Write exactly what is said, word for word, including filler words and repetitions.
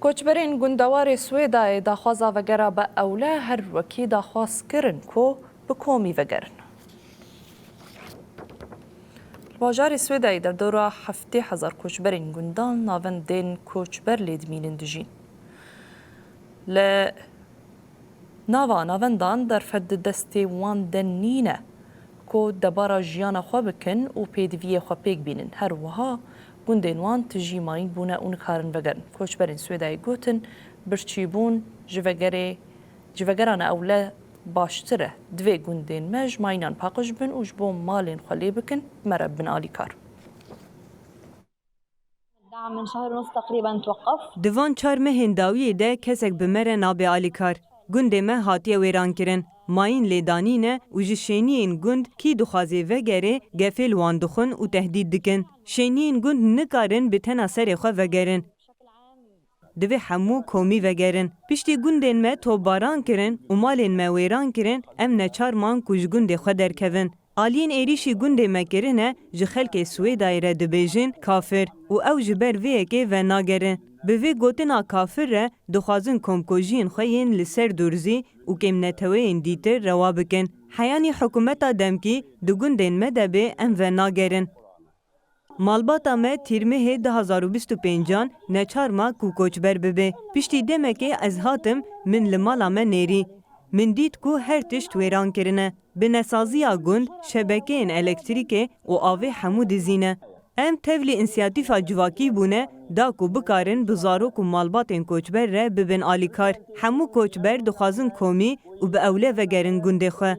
Koçberên gundewarê Swêdayê daxwaza vegera bi ewle her wekî daxwaz kirin ku bi komî vegerin. Li bajarê Swêdayê derdora heftê hezar koçberên gundan navendên koçber lê dimînin dijîn. Li nava navendan derfet di destê wan de nîne ku debara jiyana xwe bikin û pêdiviyê xwe pêk bînin. Her wiha gundên wan tijî mayîn bûne û nikarin vegerin. Koçberên Swêdayê gotin, birçîbûn ji vegerê, ji vegerana ewle baştir e. Divê gundên me ji mayînan paqij bin û ji bo malên xwe lê bikin, me re bin alîkar. من شهر ونص تقريبا توقف. Di van çar mehên dawiyê de kesek bi me re nabe alîkar. Gundê me hatiye wêrankirin. Mayîn lê danîne û ji şêniyên gund kî dixwazê vegerê, gefê li wan dixwin û tehdîd dikin. Şêniyên gund nikarin bi tena serê xwe vegerin. Divê hemû komî vegerin. Piştî gundên me topbaran kirin û malên me wêran kirin, em neçar man ku ji gundê xwe derkevin. Aliyên êrîşî gundê me kirine ji xelkê Swêdayê re dibêjin kafir û ew ji ber vê yekê venagerin. Bi vê gotina kafir re dixwazin komkujiyên xwe yên li ser Durzî û kêmneteweyên dîtir rewa bikin. Heyanî hikûmeta demkî di gundên me de bê em venagerin. Malbata me Tîrmehê du hazar û bîst û pêncan neçar ma ku koçber bibe. Piştî demekê ez hatim, min li mala me nêrî. Min dît ku her tişt wêran kirine. Bi nesaziya gund, şebekeyên elektrîkê û avê hemû dizî ne. Em tevlî însiyatîfa civakî bûne da ku bikarin bi zarok û malbatên koçber re bibin alîkar. Hemû koçber dixwazin komî û bi ewle vegerin gundê xwe.